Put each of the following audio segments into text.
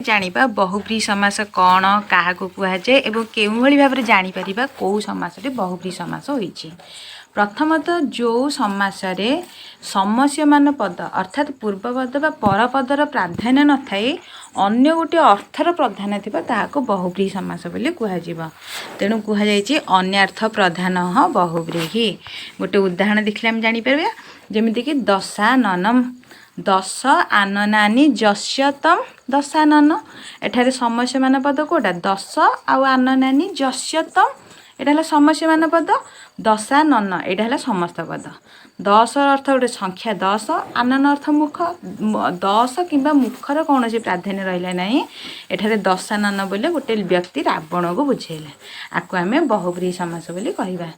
ଜାଣିବା ବହୁବ୍ରୀହି ସମାସ କ'ଣ, କାହାକୁ କୁହାଯାଏ ଏବଂ କେଉଁଭଳି ଭାବରେ ଜାଣିପାରିବା କେଉଁ ସମାସରେ ବହୁବ୍ରୀହି ସମାସ ହୋଇଛି। ପ୍ରଥମତଃ, ଯେଉଁ ସମାସରେ ସମସ୍ୟମାନ ପଦ, ଅର୍ଥାତ୍ ପୂର୍ବପଦ ବା ପରପଦର ପ୍ରାଧାନ୍ୟ ନଥାଇ ଅନ୍ୟ ଗୋଟିଏ ଅର୍ଥର ପ୍ରାଧାନ୍ୟ ଥିବ, ତାହାକୁ ବହୁବ୍ରୀହି ସମାସ ବୋଲି କୁହାଯିବ। ତେଣୁ କୁହାଯାଇଛି ଅନ୍ୟାର୍ଥ ପ୍ରଧାନ ବହୁବ୍ରୀହି। ଗୋଟେ ଉଦାହରଣ ଦେଖିଲେ ଆମେ ଜାଣିପାରିବା। ଯେମିତିକି ଦଶାନନମ୍, ଦଶ ଆନନାନି ଯସ୍ୟ ତମ୍ ଦଶାନନ। ଏଠାରେ ସମସ୍ୟମାନ ପଦ କେଉଁଟା? ଦଶ ଆଉ ଆନନାନି ଯସ୍ୟ ତମ୍, ଏଇଟା ହେଲା ସମସ୍ୟମାନ ପଦ। ଦଶାନନ, ଏଇଟା ହେଲା ସମସ୍ତ ପଦ। ଦଶର ଅର୍ଥ ଗୋଟେ ସଂଖ୍ୟା 10, ଆନନ ଅର୍ଥ ମୁଖ। ଦଶ କିମ୍ବା ମୁଖର କୌଣସି ପ୍ରାଧାନ୍ୟ ରହିଲା ନାହିଁ। ଏଠାରେ ଦଶାନନ ବୋଲି ଗୋଟେ ବ୍ୟକ୍ତି ରାବଣକୁ ବୁଝେଇଲା। ଆକୁ ଆମେ ବହୁବ୍ରୀହି ସମାସ ବୋଲି କହିବା।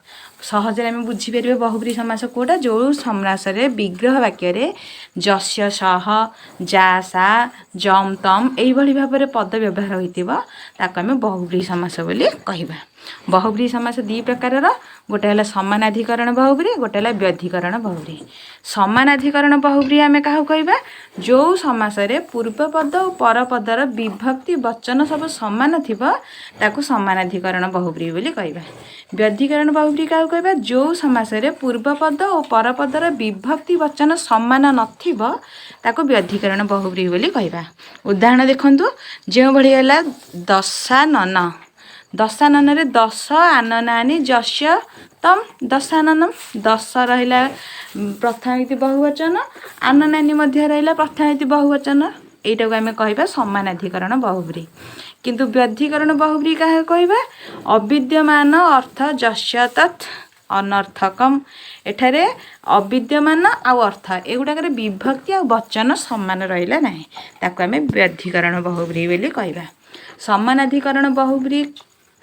ସହଜରେ ଆମେ ବୁଝିପାରିବା ବହୁବ୍ରୀହି ସମାସ କେଉଁଟା। ଯେଉଁ ସମାସରେ ବିଗ୍ରହ ବାକ୍ୟରେ ଯସ୍ୟ ସହ, ଯା ସା, ଯମ୍ ତମ୍ ଏଇଭଳି ଭାବରେ ପଦ ବ୍ୟବହାର ହୋଇଥିବ, ତାକୁ ଆମେ ବହୁବ୍ରୀହି ସମାସ ବୋଲି କହିବା। ବହୁବ୍ରୀହି ସମାସ ଦୁଇ ପ୍ରକାରର। ଗୋଟେ ହେଲା ସମାନାଧିକରଣ ବହୁବ୍ରୀହି, ଗୋଟେ ହେଲା ବ୍ୟଧିକରଣ ବହୁବ୍ରୀହି। ସମାନାଧିକରଣ ବହୁବ୍ରୀହି ଆମେ କାହାକୁ କହିବା? ଯେଉଁ ସମାସରେ ପୂର୍ବପଦ ଓ ପରପଦର ବିଭକ୍ତି, ବଚନ ସବୁ ସମାନ ଥିବ, ତାକୁ ସମାନାଧିକରଣ ବହୁବ୍ରୀହି ବୋଲି କହିବା। ବ୍ୟଧିକରଣ ବହୁବ୍ରୀହି କାହାକୁ କହିବା? ଯେଉଁ ସମାସରେ ପୂର୍ବପଦ ଓ ପରପଦର ବିଭକ୍ତି, ବଚନ ସମାନ ନଥିବ, ତାକୁ ବ୍ୟଧିକରଣ ବହୁବ୍ରୀହି ବୋଲି କହିବା। ଉଦାହରଣ ଦେଖନ୍ତୁ, ଯେଉଁଭଳି ହେଲା ଦଶାନନ। ଦଶାନନରେ ଦଶ ଆନନାନି ଯସ୍ୟ ତମ୍ ଦଶାନନମ୍। ଦଶ ରହିଲା ପ୍ରଥମ ବ୍ୟକ୍ତି ବହୁବଚନ, ଆନନାନି ମଧ୍ୟ ରହିଲା ପ୍ରଥମ ବ୍ୟକ୍ତି ବହୁବଚନ। ଏଇଟାକୁ ଆମେ କହିବା ସମାନାଧିକରଣ ବହୁବ୍ରୀହି। କିନ୍ତୁ ବ୍ୟଧିକରଣ ବହୁବ୍ରୀହି କାହାକୁ କହିବା? ଅବିଦ୍ୟମାନ ଅର୍ଥ ଯସ୍ୟ ତତ୍ ଅନର୍ଥକମ୍। ଏଠାରେ ଅବିଦ୍ୟମାନ ଆଉ ଅର୍ଥ, ଏଗୁଡ଼ାକରେ ବିଭକ୍ତି ଆଉ ବଚନ ସମାନ ରହିଲା ନାହିଁ, ତାକୁ ଆମେ ବ୍ୟଧିକରଣ ବହୁବ୍ରୀହି ବୋଲି କହିବା। ସମାନାଧିକରଣ ବହୁବ୍ରୀହି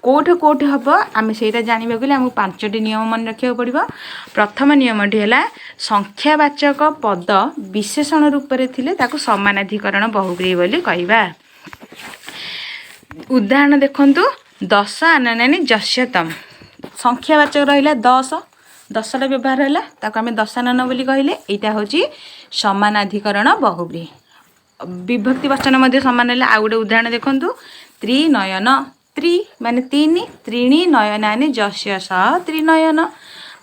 କେଉଁଠି କେଉଁଠି ହେବ, ଆମେ ସେଇଟା ଜାଣିବାକୁ ହେଲେ ଆମକୁ ପାଞ୍ଚଟି ନିୟମ ମନେ ରଖିବାକୁ ପଡ଼ିବ। ପ୍ରଥମ ନିୟମଟି ହେଲା, ସଂଖ୍ୟାବାଚକ ପଦ ବିଶେଷଣ ରୂପରେ ଥିଲେ ତାକୁ ସମାନାଧିକରଣ ବହୁବ୍ରୀହି ବୋଲି କହିବା। ଉଦାହରଣ ଦେଖନ୍ତୁ, ଦଶ ଆନନାନି ଯସ୍ୟତମ୍। ସଂଖ୍ୟାବାଚକ ରହିଲା 10, 10ଟା ବ୍ୟବହାର ହେଲା, ତାକୁ ଆମେ ଦଶାନନ ବୋଲି କହିଲେ। ଏଇଟା ହେଉଛି ସମାନାଧିକରଣ ବହୁବ୍ରୀହି। ବିଭକ୍ତି ବଚନ ମଧ୍ୟ ସମାନ ହେଲା। ଆଉ ଗୋଟେ ଉଦାହରଣ ଦେଖନ୍ତୁ, ତ୍ରିନୟନ। ତ୍ରି ମାନେ ତିନି, ତ୍ରୀଣି ନୟନାନି ଯସ୍ୟ ସହ ତ୍ରିନୟନ।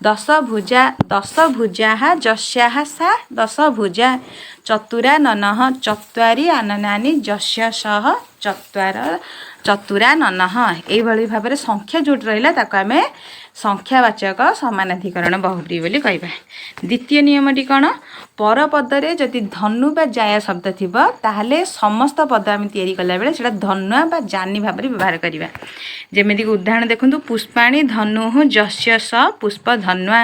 ଦଶ ଭୁଜା, ଦଶ ଭୁଜାଃ ଯସ୍ୟାଃ ସା ଦଶ ଭୁଜା। ଚତୁରାନନଃ, ଚତ୍ୱାରି ଆନନାନି ଯସ୍ୟ ସହ ଚତୁରାନନଃ। ଏଇଭଳି ଭାବରେ ସଂଖ୍ୟା ଯେଉଁଠି ରହିଲା, ତାକୁ ଆମେ ସଂଖ୍ୟାବାଚକ ସମାନାଧିକରଣ ବହୁବ୍ରୀହି ବୋଲି କହିବା। ଦ୍ୱିତୀୟ ନିୟମଟି କ'ଣ? ପରପଦରେ ଯଦି ଧନୁ ବା ଜାୟା ଶବ୍ଦ ଥିବ, ତାହେଲେ ସମସ୍ତ ପଦ ଆମେ ତିଆରି କଲାବେଳେ ସେଇଟା ଧନୁଆ ବା ଜାନି ଭାବରେ ବ୍ୟବହାର କରିବା। ଯେମିତିକି ଉଦାହରଣ ଦେଖନ୍ତୁ, ପୁଷ୍ପାଣି ଧନୁଃ ଯସ୍ୟ ସ ପୁଷ୍ପ ଧନୁଆ,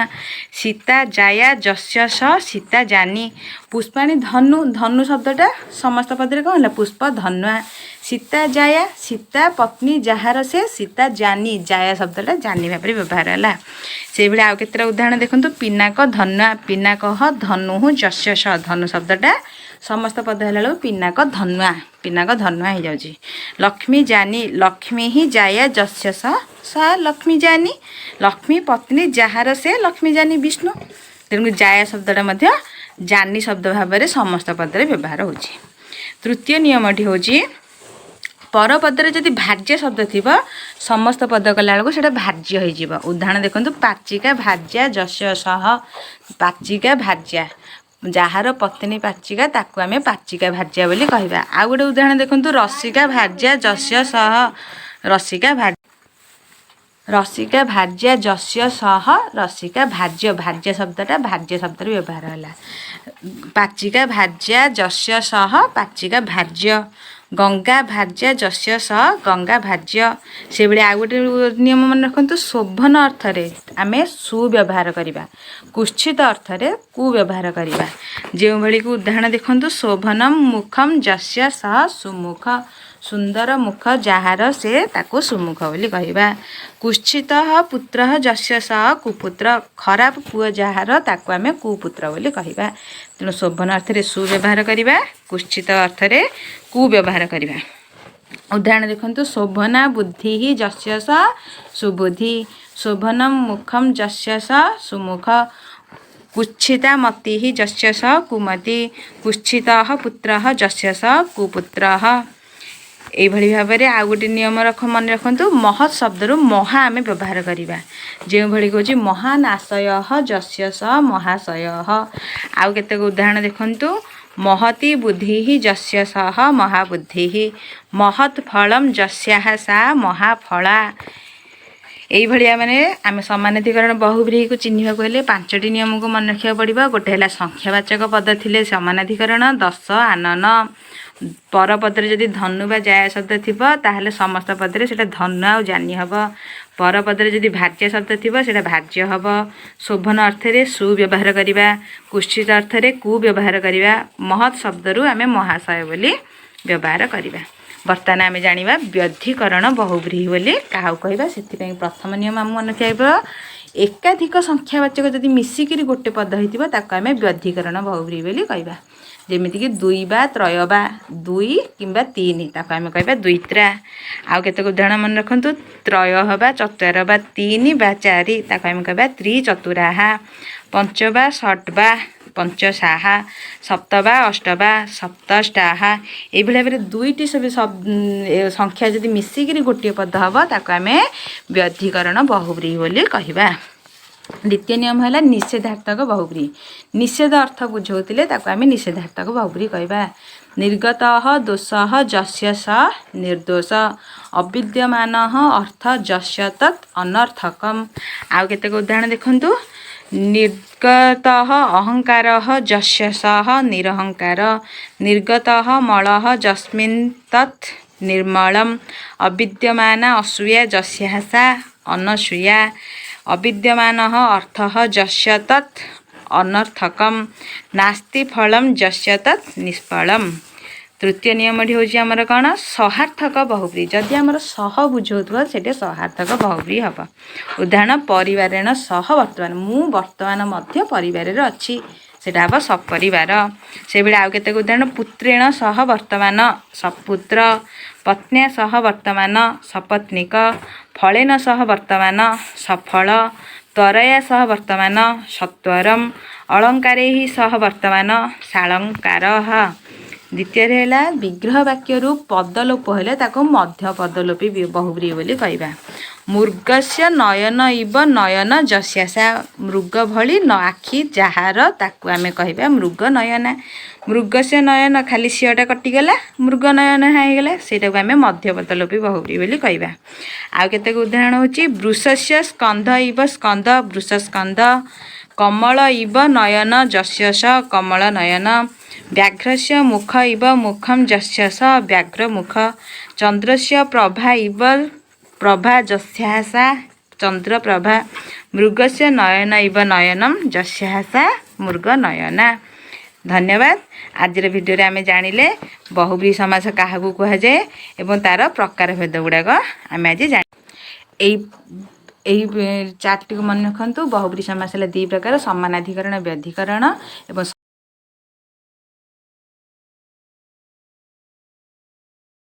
ସୀତା ଜାୟା ଯସ୍ୟ ସ ସୀତା ଜାନି। ପୁଷ୍ପାଣି ଧନୁ, ଧନୁ ଶବ୍ଦଟା ସମସ୍ତ ପଦରେ କ'ଣ ହେଲା? ପୁଷ୍ପ ଧନୁଆ। ସୀତା ଜାୟା, ସୀତା ପତ୍ନୀ ଯାହାର ସେ ସୀତା ଜାନି, ଜାୟା ଶବ୍ଦଟା ଜାନି ଭାବରେ ବ୍ୟବହାର ହେଲା। ସେଇଭଳି ଆଉ କେତେଟା ଉଦାହରଣ ଦେଖନ୍ତୁ। ପିନାକ ଧନୁଆ, ପିନାକଃ ଧନୁଃ ଯସ୍ୟ ସ, ଧନୁ ଶବ୍ଦଟା ସମସ୍ତ ପଦ ହେଲା ବେଳକୁ ପିନାକ ଧନୁଆ, ପିନାକ ଧନୁଆ ହେଇଯାଉଛି। ଲକ୍ଷ୍ମୀ ଜାନି, ଲକ୍ଷ୍ମୀ ହିଁ ଜାୟା ଯସ୍ୟ ସ ସା ଲକ୍ଷ୍ମୀ ଜାନି, ଲକ୍ଷ୍ମୀ ପତ୍ନୀ ଯାହାର ସେ ଲକ୍ଷ୍ମୀ ଜାନି ବିଷ୍ଣୁ। ତେଣୁ ଜାୟା ଶବ୍ଦଟା ମଧ୍ୟ ଜାନି ଶବ୍ଦ ଭାବରେ ସମସ୍ତ ପଦରେ ବ୍ୟବହାର ହେଉଛି। ତୃତୀୟ ନିୟମଟି ହେଉଛି, ପରପଦରେ ଯଦି ଭାର୍ଯ୍ୟ ଶବ୍ଦ ଥିବ, ସମସ୍ତ ପଦ କଲା ବେଳକୁ ସେଇଟା ଭାର୍ଯ୍ୟ ହେଇଯିବ। ଉଦାହରଣ ଦେଖନ୍ତୁ, ପାଚିକା ଭାର୍ଯ୍ୟା ଯସ୍ୟ ସହ, ପାଚିକା ଭାର୍ଯ୍ୟା, ଯାହାର ପତ୍ନୀ ପାଚିକା, ତାକୁ ଆମେ ପାଚିକା ଭାର୍ଯ୍ୟା ବୋଲି କହିବା। ଆଉ ଗୋଟେ ଉଦାହରଣ ଦେଖନ୍ତୁ, ରସିକା ଭାର୍ଯ୍ୟା ଯସ୍ୟ ସହ, ରସିକା ଭାର୍ଯ୍ୟା ଯସ୍ୟ ସହ ରସିକା ଭାର୍ଯ୍ୟ, ଭାର୍ଯ୍ୟ ଶବ୍ଦଟା ଭାର୍ଯ୍ୟ ଶବ୍ଦରେ ବ୍ୟବହାର ହେଲା। ପାଚିକା ଭାର୍ଯ୍ୟା ଯସ୍ୟ ସହ ପାଚିକା ଭାର୍ଯ୍ୟ। ଗଙ୍ଗା ଭାର୍ଯ୍ୟା ଯସ୍ୟ ସହ ଗଙ୍ଗା ଭାର୍ଯ୍ୟ। ସେଭଳି ଆଉ ଗୋଟେ ନିୟମ ମନେ ରଖନ୍ତୁ, ଶୋଭନ ଅର୍ଥରେ ଆମେ ସୁବ୍ୟବହାର କରିବା, କୁତ୍ସିତ ଅର୍ଥରେ କୁବ୍ୟବହାର କରିବା। ଯେଉଁଭଳିକି ଉଦାହରଣ ଦେଖନ୍ତୁ, ଶୋଭନମ ମୁଖମ ଯସ୍ୟ ସହ ସୁମୁଖ, ସୁନ୍ଦର ମୁଖ ଯାହାର ସେ, ତାକୁ ସୁମୁଖ ବୋଲି କହିବା। କୁତ୍ସିତ ପୁତ୍ର ଯସ୍ୟ ସହ କୁପୁତ୍ର, ଖରାପ ପୁଅ ଯାହାର, ତାକୁ ଆମେ କୁପୁତ୍ର ବୋଲି କହିବା। ତେଣୁ ଶୋଭନ ଅର୍ଥରେ ସୁବ୍ୟବହାର କରିବା, କୁତ୍ସିତ ଅର୍ଥରେ କୁବ୍ୟବହାର କରିବା। ଉଦାହରଣ ଦେଖନ୍ତୁ, ଶୋଭନା ବୁଦ୍ଧି ଯସ୍ୟ ସ ସୁବୁଦ୍ଧି, ଶୋଭନମ ମୁଖମ ଯସ୍ୟ ସ ସୁମୁଖ, କୁତ୍ସିତା ମତି ଯସ୍ୟ ସ କୁମତି, କୁତ୍ସିତ ପୁତ୍ର ଯସ୍ୟ ସ କୁପୁତ୍ର। ଏଇଭଳି ଭାବରେ ଆଉ ଗୋଟେ ନିୟମ ମନେ ରଖନ୍ତୁ, ମହତ୍ ଶବ୍ଦରୁ ମହା ଆମେ ବ୍ୟବହାର କରିବା। ଯେଉଁଭଳି କହୁଛି, ମହାନ ଆଶୟ ଯସ୍ୟ ସ ମହାଶୟ। ଆଉ କେତେକ ଉଦାହରଣ ଦେଖନ୍ତୁ। ମହତି ବୁଦ୍ଧି ଯସ୍ୟ ସହ ମହାବୁଦ୍ଧି। ମହତ୍ ଫଳಂ ଯସ୍ୟାଃ ସା ମହାଫଳା। ଏଇଭଳିଆ ମାନେ ଆମେ ସମାନାଧିକରଣ ବହୁବ୍ରୀହିକୁ ଚିହ୍ନିବାକୁ ହେଲେ ପାଞ୍ଚଟି ନିୟମକୁ ମନେ ରଖିବାକୁ ପଡ଼ିବ। ଗୋଟେ ହେଲା ସଂଖ୍ୟାବାଚକ ପଦ ଥିଲେ ସମାନାଧିକରଣ, ଦଶ ଆନନ। ପରପଦରେ ଯଦି ଧନୁ ବା ଜାୟା ଶବ୍ଦ ଥିବ, ତାହେଲେ ସମସ୍ତ ପଦରେ ସେଇଟା ଧନୁ ଆଉ ଜାନି ହେବ। ପରପଦରେ ଯଦି ଭାର୍ଯ୍ୟ ଶବ୍ଦ ଥିବ, ସେଇଟା ଭାର୍ଯ୍ୟ ହେବ। ଶୋଭନ ଅର୍ଥରେ ସୁ ବ୍ୟବହାର କରିବା, କୁତ୍ସିତ ଅର୍ଥରେ କୁ ବ୍ୟବହାର କରିବା। ମହତ୍ ଶବ୍ଦରୁ ଆମେ ମହାଶୟ ବୋଲି ବ୍ୟବହାର କରିବା। ବର୍ତ୍ତମାନ ଆମେ ଜାଣିବା ବ୍ୟଧିକରଣ ବହୁବ୍ରୀହି ବୋଲି କାହାକୁ କହିବା। ସେଥିପାଇଁ ପ୍ରଥମ ନିୟମ ଆମକୁ ମନେ ରଖିବାକୁ ପଡ଼ିବ, ଏକାଧିକ ସଂଖ୍ୟାବାଚକ ଯଦି ମିଶିକିରି ଗୋଟେ ପଦ ହେଇଥିବ, ତାକୁ ଆମେ ବ୍ୟଧିକରଣ ବହୁବ୍ରୀହି ବୋଲି କହିବା। ଯେମିତିକି ଦୁଇ ବା ତ୍ରୟ ବା ଦୁଇ କିମ୍ବା ତିନି, ତାକୁ ଆମେ କହିବା ଦ୍ୱିତ୍ରା। ଆଉ କେତେକ ଉଦାହରଣ ମନେ ରଖନ୍ତୁ। ତ୍ରୟ ବା ଚତ୍ୱାର ବା ତିନି ବା ଚାରି, ତାକୁ ଆମେ କହିବା ତ୍ରିଚତୁରାହା। ପଞ୍ଚ ବା ଷଟ୍ ବା ପଞ୍ଚସାହା। ସପ୍ତ ବା ଅଷ୍ଟ ବା ସପ୍ତଷ୍ଟାହା। ଏଇଭଳି ଭାବରେ ଦୁଇଟି ସବୁ ସଂଖ୍ୟା ଯଦି ମିଶିକିରି ଗୋଟିଏ ପଦ ହେବ, ତାକୁ ଆମେ ବ୍ୟଧିକରଣ ବହୁବ୍ରୀହି ବୋଲି କହିବା। ଦ୍ୱିତୀୟ ନିୟମ ହେଲା ନିଷେଧାର୍ଥକ ବହୁବ୍ରୀହି। ନିଷେଧ ଅର୍ଥ ବୁଝାଉଥିଲେ ତାକୁ ଆମେ ନିଷେଧାର୍ଥକ ବହୁବ୍ରୀହି କହିବା। ନିର୍ଗତଃ ଦୋଷଃ ଯସ୍ୟ ସ ନିର୍ଦ୍ଦୋଷ। ଅବିଦ୍ୟମାନଃ ଅର୍ଥ ଯସ୍ୟ ତତ୍ ଅନର୍ଥକମ୍। ଆଉ କେତେକ ଉଦାହରଣ ଦେଖନ୍ତୁ। ନିର୍ଗତଃ ଅହଙ୍କାରଃ ଯସ୍ୟ ସଃ ନିରହଙ୍କାର। ନିର୍ଗତଃ ମଳଃ ଯସ୍ମିନ୍ ତତ୍ ନିର୍ମଳମ୍। ଅବିଦ୍ୟମାନା ଅସୂୟା ଯସ୍ୟାଃ ସା ଅନସୂୟା। ଅବିଦ୍ୟମାନଃ ଅର୍ଥଃ ଯସ୍ୟ ତତ୍ ଅନର୍ଥକମ୍। ନାସ୍ତି ଫଳಂ ଯସ୍ୟ ତତ୍ ନିଷ୍ଫଳମ୍। ତୃତୀୟ ନିୟମଟି ହେଉଛି ଆମର କ'ଣ? ସହାର୍ଥକ ବହୁବ୍ରୀହି। ଯଦି ଆମର ସହ ବୁଝାଉଥିବ, ସେଇଟା ସହାର୍ଥକ ବହୁବ୍ରୀହି ହେବ। ଉଦାହରଣ, ପରିବାରେଣ ସହ ବର୍ତ୍ତମାନ, ମୁଁ ବର୍ତ୍ତମାନ ମଧ୍ୟ ପରିବାରରେ ଅଛି, ସେଇଟା ହେବ ସପରିବାର। ସେଇଭଳି ଆଉ କେତେକ ଉଦାହରଣ। ପୁତ୍ରେଣ ସହ ବର୍ତ୍ତମାନ, ସପୁତ୍ର। ପତ୍ନ୍ୟା ସହ ବର୍ତ୍ତମାନ, ସପତ୍ନୀକ। ଫଳେନ ସହ ବର୍ତ୍ତମାନ, ସଫଳ। ତ୍ୱରୟା ସହ ବର୍ତ୍ତମାନ, ସତ୍ୱରମ୍। ଅଳଙ୍କାରୈଃ ସହ ବର୍ତ୍ତମାନ, ସାଳଙ୍କାରଃ। ଦ୍ୱିତୀୟରେ ହେଲା ବିଗ୍ରହ ବାକ୍ୟରୁ ପଦଲୋପ ହେଲେ ତାକୁ ମଧ୍ୟ ପଦଲୋପୀ ବହୁବ୍ରୀହି ବୋଲି କହିବା। ମୃଗସ୍ୟ ନୟନ ଇବ ନୟନ ଯସ୍ୟାସା, ମୃଗ ଭଳି ନ ଆଖି ଯାହାର, ତାକୁ ଆମେ କହିବା ମୃଗ ନୟନା। ମୃଗସ୍ୟ ନୟନ, ଖାଲି ସିଅଟା କଟିଗଲା, ମୃଗ ନୟନ ହେଇଗଲା, ସେଇଟାକୁ ଆମେ ମଧ୍ୟ ପଦଲୋପୀ ବହୁବ୍ରୀହି ବୋଲି କହିବା। ଆଉ କେତେକ ଉଦାହରଣ ହେଉଛି, ବୃଷସ୍ୟ ସ୍କନ୍ଧ ଇବ ସ୍କନ୍ଧ, ବୃଷ ସ୍କନ୍ଧ। କମଳ ଇବ ନୟନ ଯସ୍ୟ ସ କମଳ ନୟନ। ବ୍ୟାଘ୍ରସ୍ୟ ମୁଖ ଇବ ମୁଖಂ ଯସ୍ୟ ସ ବ୍ୟାଘ୍ର ମୁଖ। ଚନ୍ଦ୍ରସ୍ୟ ପ୍ରଭା ଇବ ପ୍ରଭା ଯସ୍ୟାଃ ସା ଚନ୍ଦ୍ରପ୍ରଭା। ମୃଗସ୍ୟ ନୟନ ଇବ ନୟନಂ ଯସ୍ୟାଃ ସା ମୃଗ ନୟନା। ଧନ୍ୟବାଦ। ଆଜିର ଭିଡ଼ିଓରେ ଆମେ ଜାଣିଲେ ବହୁବ୍ରୀହି ସମାସ କାହାକୁ କୁହାଯାଏ ଏବଂ ତା'ର ପ୍ରକାର ଭେଦ ଗୁଡ଼ାକ ଆମେ ଆଜି ଜାଣି ଏଇ ଏଇ ଚାର୍ଟଟିକୁ ମନେ ରଖନ୍ତୁ। ବହୁବ୍ରୀହି ସମାସ ହେଲା ଦୁଇ ପ୍ରକାର, ସମାନାଧିକରଣ, ବ୍ୟଧିକରଣ ଏବଂ